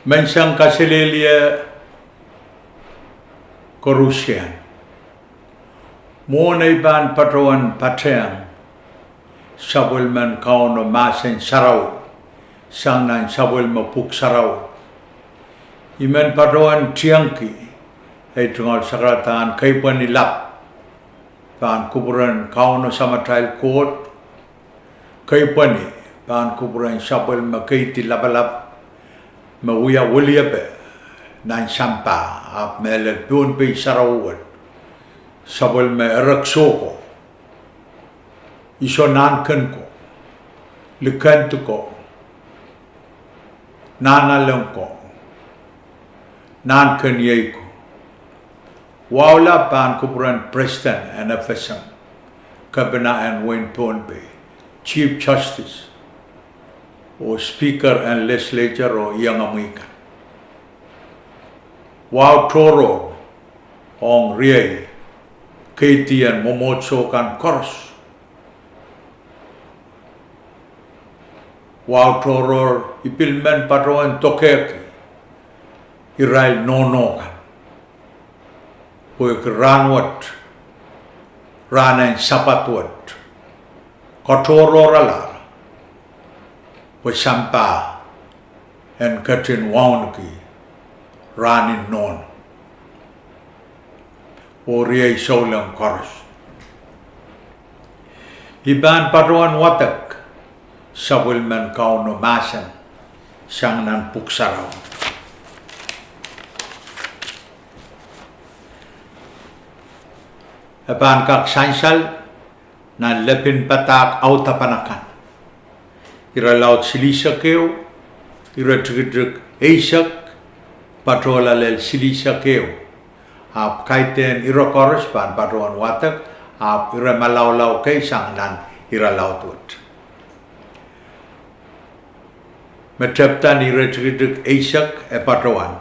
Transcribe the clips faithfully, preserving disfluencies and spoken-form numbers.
Menseng kaselehlie koarusie, mwohn ei pahn patohwan patehng sapwellimen Kauno mahsen sarawi sang nan sapwellime pwuhk sarawi, I men patohwan tiengki ei tungoal sakarada en keipweni lap pahn kupwuren Kauno Samatail Koht, keipweni pahn kupwuren sapwellime keidi lapalap me wia weliepe nan sampah ahpw mehlel Pohnpei sarawi wet, sapwellime erekiso ko, iso nahnken ko, likend ko, nahnalek ko, nahnken iei ko. Wahu lap pahn kupwuren president en FSM, kepina en wehin Pohnpei, Chief Justice, oh Speaker en Legislature oh iengomwi kan. Wahu tohrohr ong riei keidi en mwomwohdiso kan koaros. Wahu tohrohr I pil men patohwan dokehki irail nohno kan, pwehki rahn wet, rahn en Sapad wet, katohrohrala pwe sampah en ketin wauneki rahn en Nohno oh riei souleng koaros. I pahn patohwan wadek sapwellimen Kauno mahsen sang nan pwuhk sarawi. E pahn kak sansal nan lepin padahk audapen akan, irelaud silihsek ehu, iretikitik eisek patohla lel silihsek ehu. Ahpw kaidehn ire koaros pahn patohwan wadek, ahpw ire malaulau kei sang nan irelaud wet. Me tepda ni iretikitik eisek e patohwan: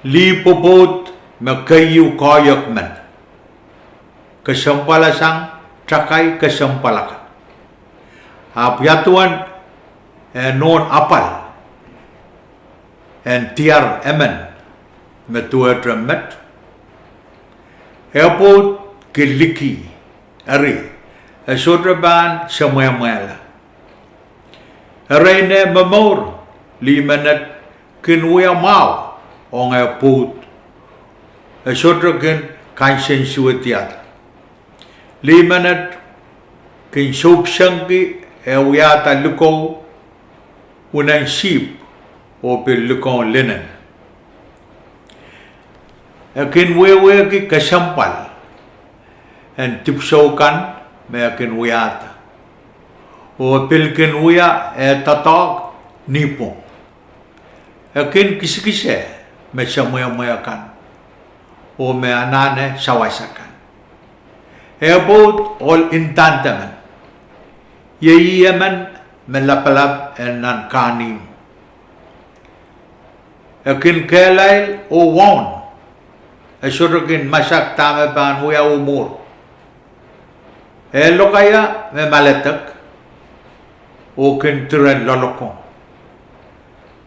Lih pwopwoud me keieu koahiek men, kesempwalsang takai kesempwal akan. Ahpw ia duwen eh nohn apwal en diar emen me duwehte met? Eh pwoud kin liki, eri, e sohte pahn semwehmwehla. Erein eh momour, lih menet kin wia mwahu ong eh pwoud, e sohte kin kansensuwediada. Lih menet kin sohpesengki eh wiahda likou unen sihpw oh pil likoun linen. E kin wehwehki kesempwal en dipwisou kan me e kin wiahda, oh e pil kin wia eh doadoahk ni pwung. E kin kisekise me semwehmwe kan oh me anahne sawas akan. Eh pwoud ohl ndand emen, iei ih emen me lapalap en nan kahnimw. E kin kehlail oh waun, e sohte kin masak dahme pahn wia oh mwuhr. Eh lokaia me maledek oh kin diren loalokong.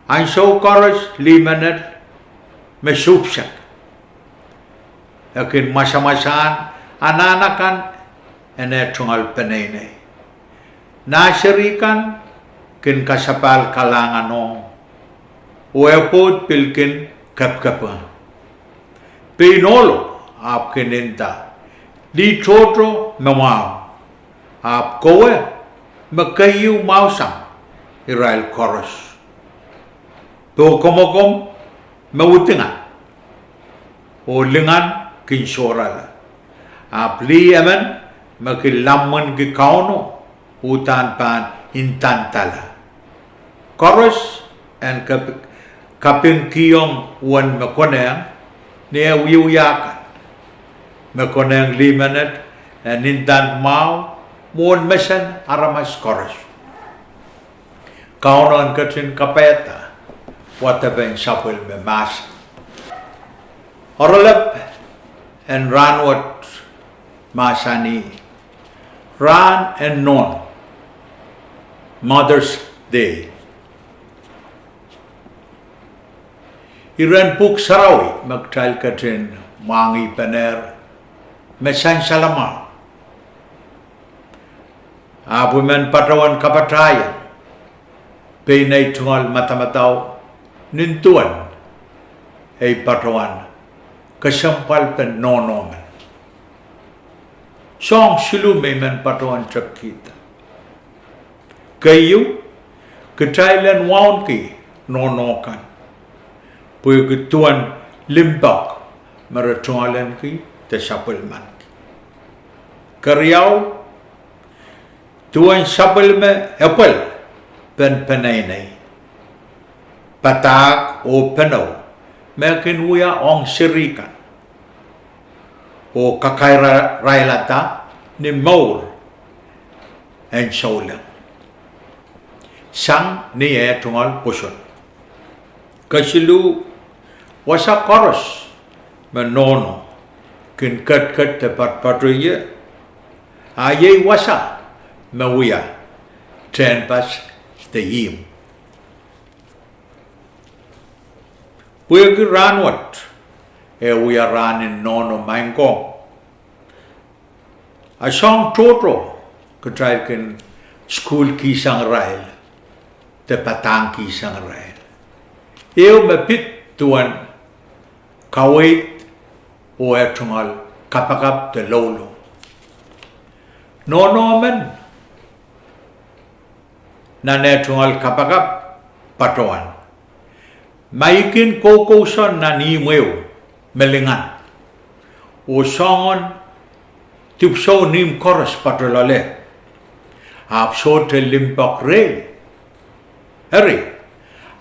Ansou koaros lih menet me sohpeseng, e kin mwasamwasahn anahn akan en eh tungoal peneinei. Nah seri kan kin kasapahl kalahngan ong, oh eh pwoud pil kin kepkepwehng. Pein ohlo ahpw kin nda: Lih tohto me mwahu, ahpw kowe me keieu mwahusang irail koaros. Pohkomokom me widinga oh lingan kin sohrala. Ahpw lih emen me kin lamwenki Kauno uhdahn pahn ndandala. Koaros en kap-, kapingkihong uwen me konehng ni eh wiewia kan, me konehng lih menet en ndand mwahu mwohn mesen aramas koaros. Kauno en ketin kapaiada wadepen sapwellime mahsen. Oaralap en rahnwet mahsanih Rahn en Nohno, Mother's Day. Iren pwuhk sarawi me kitail ketin mwahngih penehr me sansal mwahu. Ahpw I men patohwan kapatahieng pein ei tungoal madamadau nin duwen ei patohwan kesempwalpen nohno men. Soahng siluh me I men patohwan tepkihda. Keieu, kitail en wauneki nohno kan pwehki duwen limpoak me re tungoalenki de sapwellimanki. Keriau, duwen sapwellime epwel pen peneinei, padahk oh penou me kin wia ong seri kan oh kakairarailada ni mour en souleng sang ni eh tungoal pwoson. Kesiluh, wasa koaros me nohno kin ketiket de poatopoat ie, a iei wasa me wia tehnpas de ihmw. Pwehki rahnwet e wia rahn en nohno, maing ko, a soahng tohto kitail kin sukuhlkihsang irail de padahngkihsang irail. Ehu me pid duwen kaweid oh eh tungoal kapakap de loulou. Nohno men nan eh tungoal kapakap patohwan, ma I kin koukousoan nan ihmw ehu me lingan oh soangen dipwisoun ihmw koaros patoh loale, ahpw sohte limpoak rehi, eri,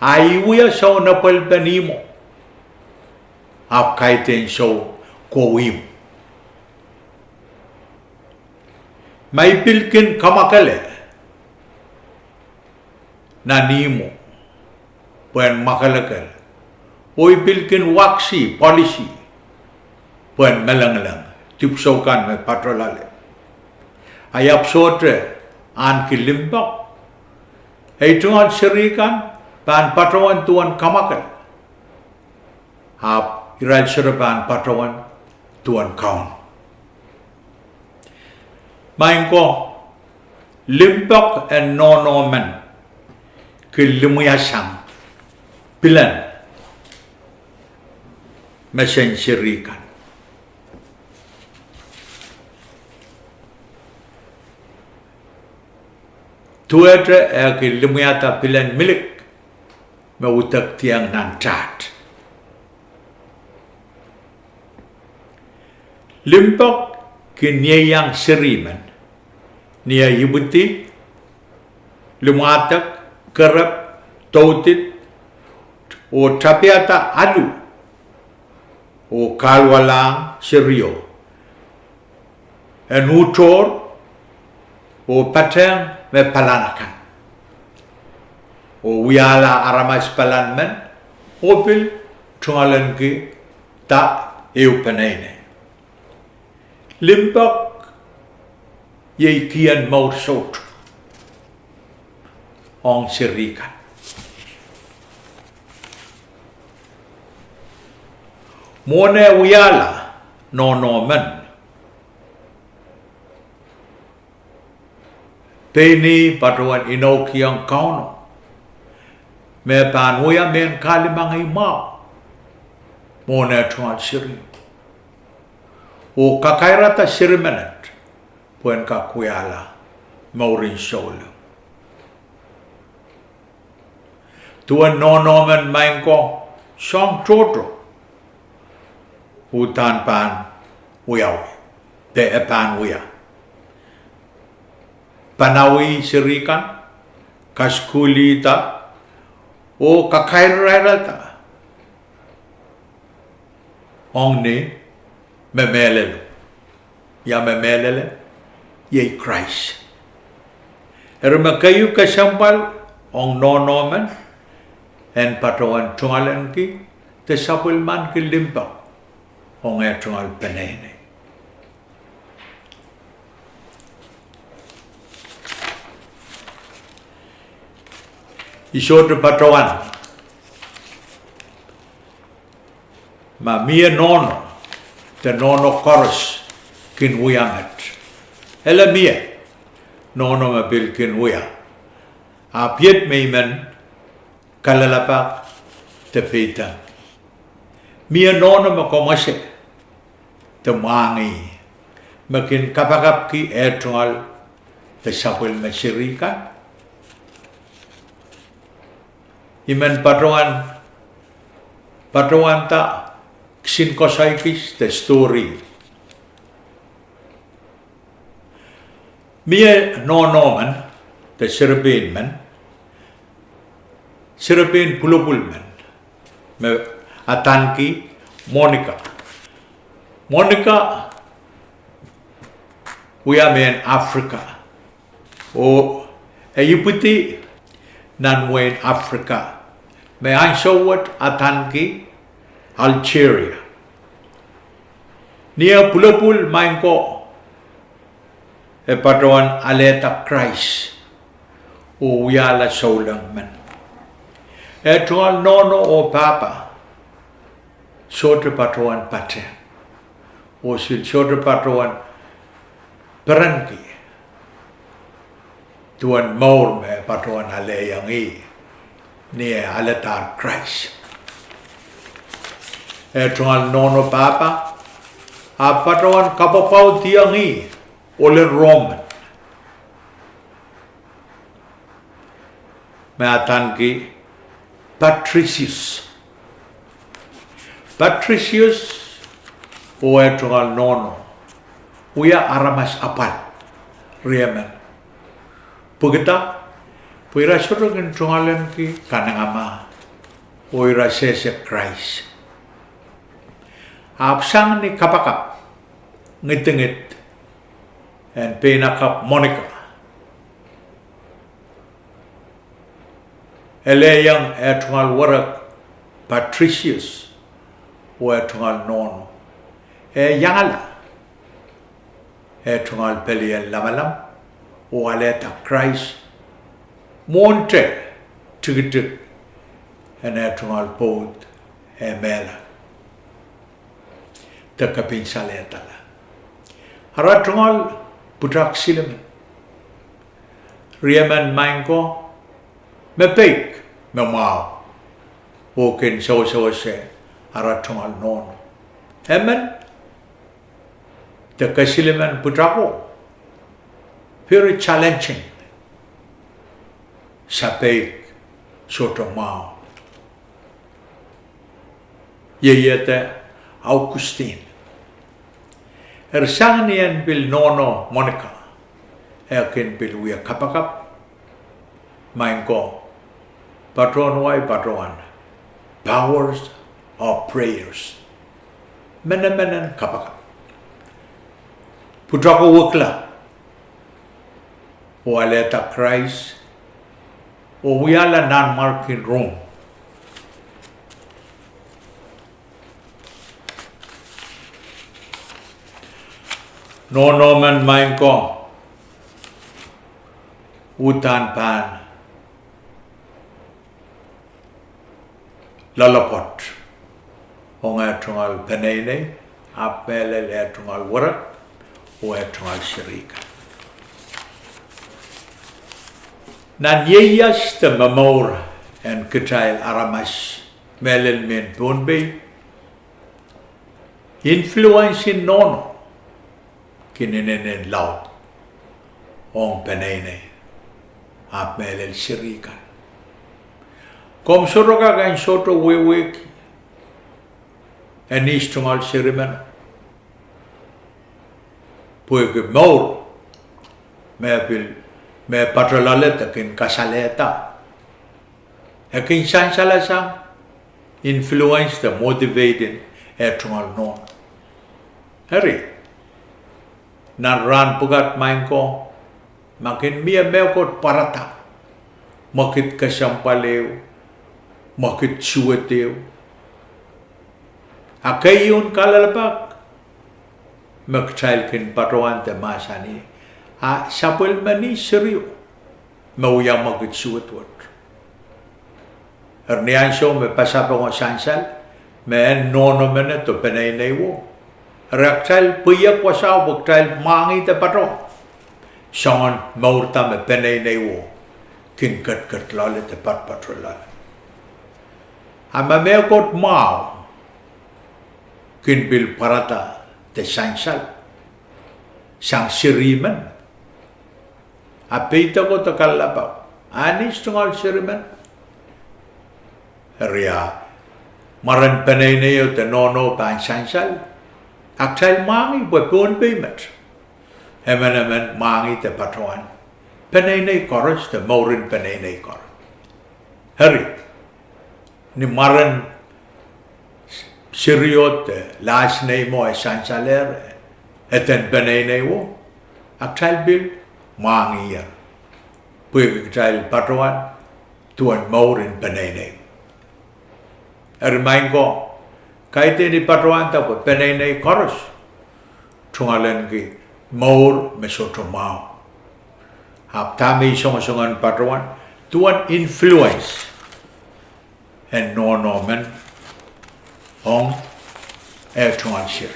a I wia sounepwelpen ihmwo, ahpw kaidehn sou kohwei ihmwo. Ma I pil kin kamwakele nan ihmwo pwehn mwakelekel, oh I pil kin waksi policy pwehn melengleng dipwisou kan me patoh loale, a I ahpw sohte ahneki limpoak, ei tungoal seri kan pahn patohwan duwen kamwakel, ahpw irail sohte pahn patohwan duwen Kauno. Maing ko, limpoak en nohno men kin limwiasang pilen mesen seri kan. Duwehte e kin limwiahda pilen milik me udekdiong nan taht. Limpoak kin ieiang seri men ni eh ipwidi, limwahtek, kerep, doudid, oh tapiada alu, oh kahluwalahng serio en uhtohr oh patehng me palan akan, oh wiahla aramas palan men, oh pil tungoalenki da ehu peneinei. Limpoak iei kien mour soutuk ong seri kan. Mwohn eh wiahla nohno men, pein ih patohwan inoukiong Kauno me pahn wia mehn kahlemengei mwahu mwohn eh tungoal seri, oh kakairada seri menet pwehn kak wiahla mouren souleng. Duwen nohno men, maing ko, soahng tohto uhdahn pahn wiawi, de e pahn wia panawih seri kan, kasukuhlihda oh kakairarailada ong ni me mehlelo. Ia me mehlele? Iei Krais. Eri me keieu kesempwal ong nohno men en patohwan tungoalenki de sapwellimanki limpoak ong eh tungoal peneinei. I sohte patohwan Ma mie nohno, de nohno koaros kin wia met. Ele mie nohno me pil kin wia. Ahpw iet me I men kalelapak de peidek. Mie nohno me komw ese de mwahngih, me kin kapakapki eh tungoal de sapwellime seri kan. I men patohwan, patohwanda kisin koasoai kis de story. Mie nohno men, de seri pein men, seri pein pwulopwul men, me adaneki Monica. Monica wia mehn Africa, oh e ipwidi nan wehin Africa, me ansou wet adaneki Algeria. Ni eh pwulopwul maing ko, e patohwan alehda Krais oh wiahla souleng men. Eh tungoal nohno oh pahpa sohte patohwan patehng, oh sil sohte patohwan perenki duwen mour me patohwan alehiong ih ni eh alehdahr Krais. Eh tungoal nohno pahpa ahpw patohwan kapwapwaudiong ih ohl en Rom me adaneki Patricius. Patricius oh eh tungoal nohno wia aramas apwal riemen. Pwekida? Pwe ira sohte kin tungoal ahneki kanengamah, oh ira sehse Krais. Ahpw sang ni kapakap ngidingid en peinakapw Monica, elehiong eh tungoal werek Patricius oh eh tungoal nohno, e iangala eh tungoal pelien lamalam oh alehda Krais mwohnte tikitik en eh tungoal pwoud eh mehla de kepin salehdala. Ara tungoal pwutak silimen, riemen maing ko, me peik me mwahu oh kin sewesewese ara tungoal nohno. Emen, de kesilimen pwutako, very challenging, sapeik sohte mwahu. Ieiede Augustine. Eri sang ni en pil nohno Monica, e kin pil wia kapakap, maing ko, patohwan wai patohwan powers of prayers, menemenen kapakap. Pwutako wekila oh alehda Krais oh wiahla Nanmwarkien Rom. Nohno men maing ko, uhdahn pahn loalopwoat ong eh tungoal peneinei, ahpw mehlel eh tungoal werek oh eh tungoal seri kan. Nan ieias de momour en kitail aramas, mehlel mehn Pohnpei, influence en nohno kin inenen laud ong peneinei, ahpw mehlel seri kan. Komw sohte kak en sohte wehwehki en ihs tungoal seri men, pwehki mour me pil, me patoh loale de kin kasalehda, e kin sansalasang influence de motivate en eh tungoal nohno. Eri, nan rahn pwukat maing ko, ma kin mie mehkot pwarada, mwekid kesempwal ehu, mwekid suwed ehu, a keieun kalelapak me kitail kin patohwan de mahsanih, a sapwellimen ih serio me wia mwekid suwed wet. Eri ni ansou me pasapeng o sansal, me en nohno menet oh peneinei wo. Eri a kitail pweiek wasao pwe kitail mwahngih de patohwan. Soangen mour da me peneinei wo kin ketiket loale de poatopoat loale. A ma mehkot mwahu kin pil pwarada de sansal sang seri men, a peideko de kalelapo, a nis tungoal seri men. Eri a mwaren peneineio de nohno pahn sansal, a kitail mwahngih pwe Pohnpei met emenemen mwahngih de patohwan peneinei koaros de mourin peneinei koaros. Eri ni mwaren serio de last name o e sansalehr, eden peneinei wo, a kitail pil mwahngih ie pwehki kitail patohwan duwen mourin peneinei. Eri maing ko, kaidehn I patohwanda pwe peneinei koaros tungoalenki mour me sohte mwahu. Ahpw dahme I songosong en patohwan, duwen influence en nohno men ong eh tungoal seri.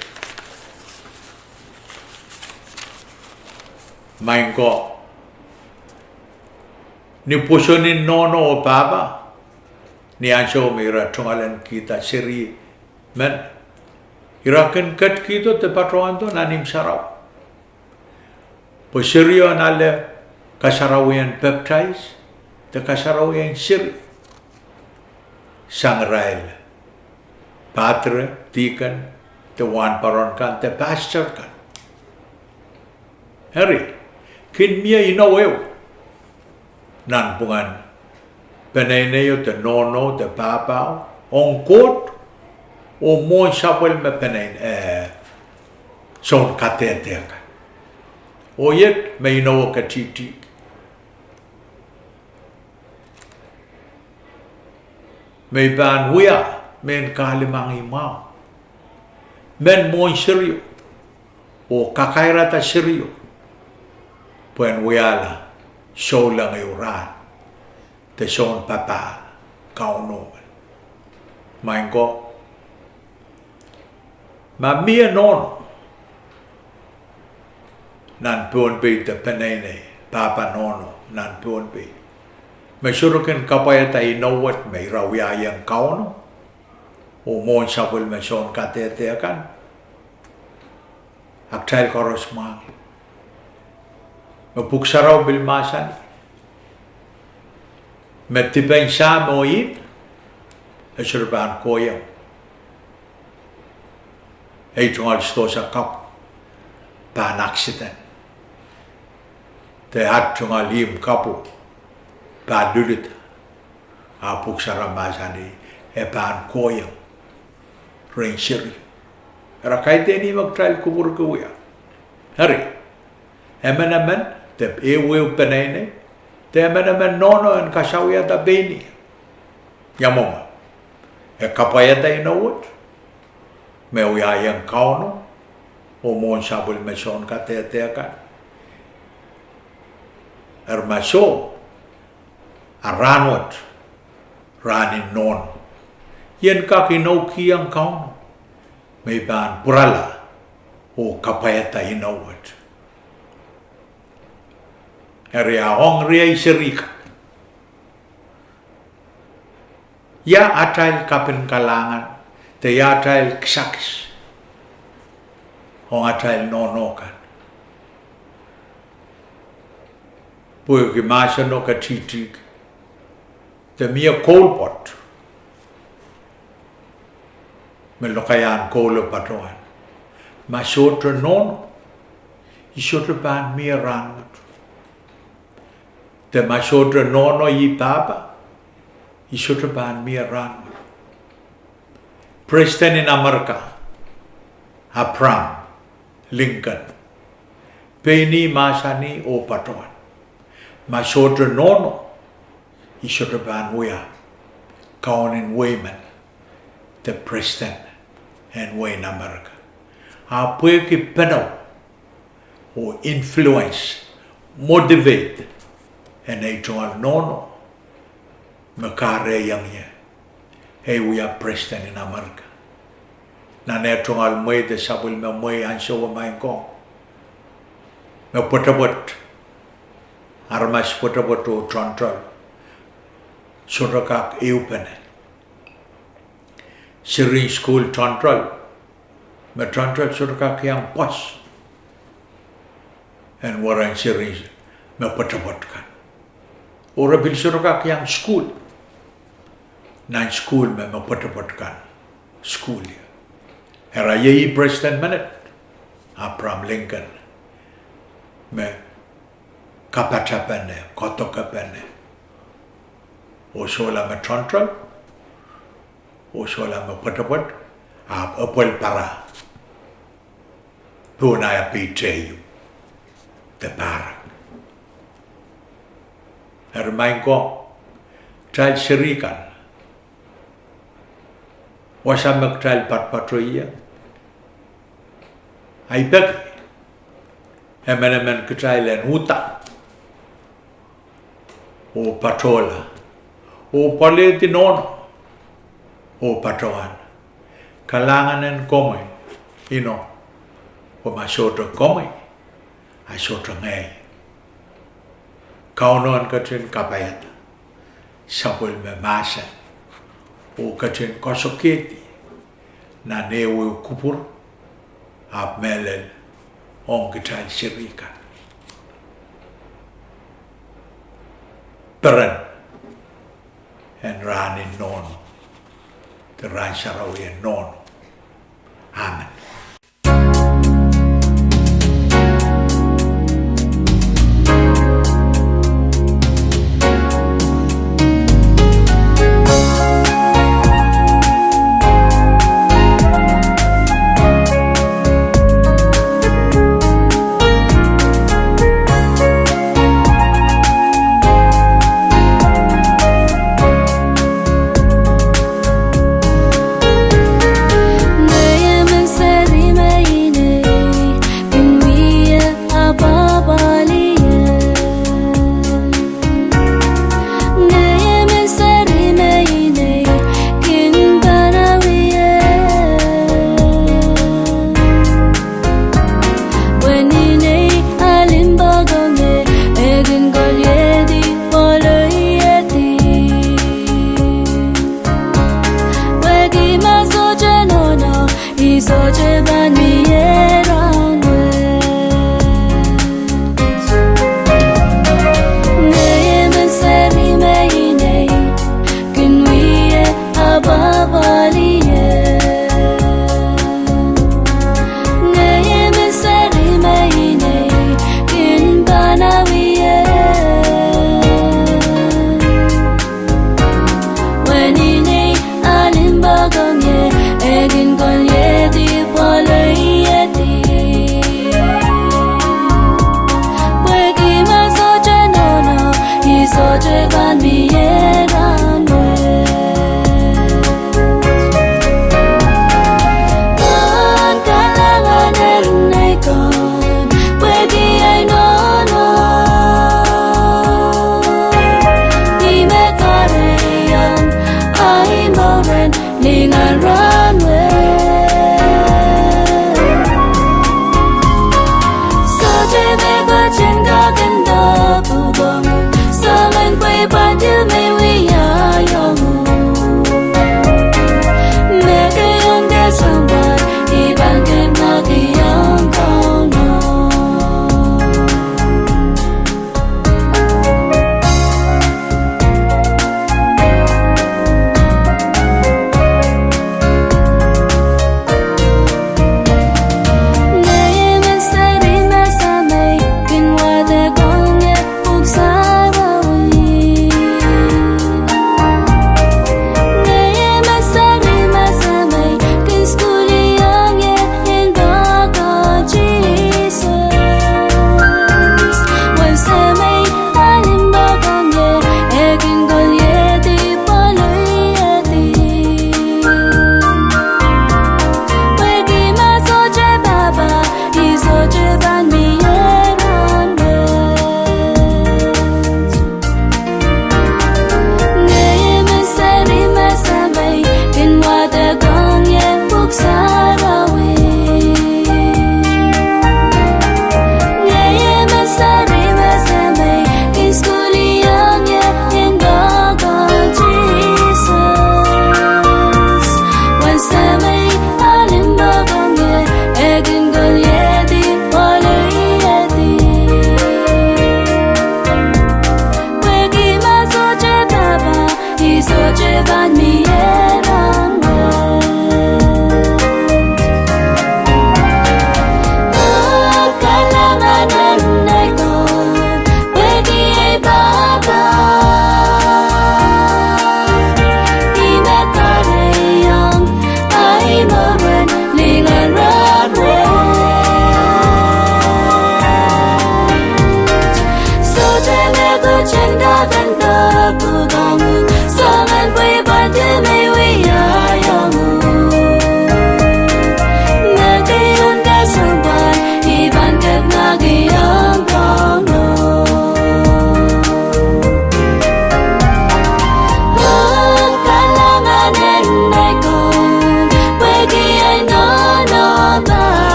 Maing ko, ni pwoson en nohno oh pahpa, ni ansou me ira tungoal en kihda seri men, ira kin ketkihdo de patohwando nan imw sarawi pwe serio en ale kasarawien pepdais de kasarawien seri sang irail padre, deacon, de wahnpoaron kan de pastor kan. Eri kin mie inou ehu nanpwungen peneineio de nohno de pahpao ong Koht oh mwohn sapwellime penein, eh, soun kadehde kan. Oh iet me inowo ketihtihk me I pahn wia mehn kahlemengih mwahu, mehn mwohn serio, oh kakairada serio pwehn wiahla souleng ehu rahn de soun papah Kauno. Maing ko, ma mie nohno nan Pohnpei de peneinei, pahpa nohno nan Pohnpei, me sohte kin kapwaiada inou wet me ira wiahiong Kauno oh mwohn sapwellime soun kadehde kan, a kitail koaros mwahngih me Pwuhk Sarawi pil mahsanih me dipen sahm oh ihmw e sohte pahn kohieng ei tungoal sidohsa kapw pahn accident, de at tungoal ihmw kapw pahn lulida, a Pwuhk Sarawi mahsanih e pahn kohieng rehn seri. Eri kaidehn ih me kitail kupwurki wia. Eri emenemen de ehuehu peneinei de emenemen nohno en kasawiada pein ih. Ia mwomwen? E kapwaiada inou wet me wiahiong Kauno oh mwohn sapwellime soun kadehde kan. Eri ma soh, a rahnwet rahn en nohno, I en kak inoukihong Kauno me I pahn pwurala oh kapwaiada inou wet. Eri a ong riei seri kan, ia atail kapin kalahngan de ia atail kisakis ong atail nohno kan? Pwehki mahseno ketihtihk de mie koul pwoat me lokaiahn koulo patohwan. Ma sohte nohno, I sohte pahn mie rahnwet. De ma sohte nohno ih pahpa, I sohte pahn mie rahnwet. President en Amerika, Abraham Lincoln, pein ih mahsanih oh patohwan, ma sohte nohno, I sohte pahn wia kaun en wehi men de president en wehin Amerika. A pwehki pene oh influence, motivate en ei tungoal nohno me kahrehiong ie ei wia president en Amerika. Nan eh tungoal mwehi de sapwellime mwehi ansou wet, maing ko, me pwetepwet, aramas pwetepwet oh toantoal sohte kak ehupene. Seri en sukuhl toantoal, me toantoal sohte kak iang pwoas en weren seri me pwetepwet kan. Oh re pil sohte kak iang sukuhl nan sukuhl me me pwetepwet kan sukuhl ie. Eri iei presiden menet, Abraham Lincoln, me kapatapene, kodokepene, oh sohla me toantoal, oh sohla me pwetepwet, ahpw epwel para pohn ah pein teieu de pahrek. Eri maing ko, kitail seri kan, wasa me kitail patpato ie, I peki emenemen kitail en uhda oh patohla oh pwoalehdi nohno oh patohwan kalahngan en komwi, ino, pwe ma sohte komwi, a sohte ngehi. Kauno en ketin kapaiada sapwellime mahsen oh ketin koasoakiedi nan ehuehu kupwur, ahpw mehlel ong kitail seri kan. Peren en rahn en nohno, de rahn sarawi en nohno. Amen.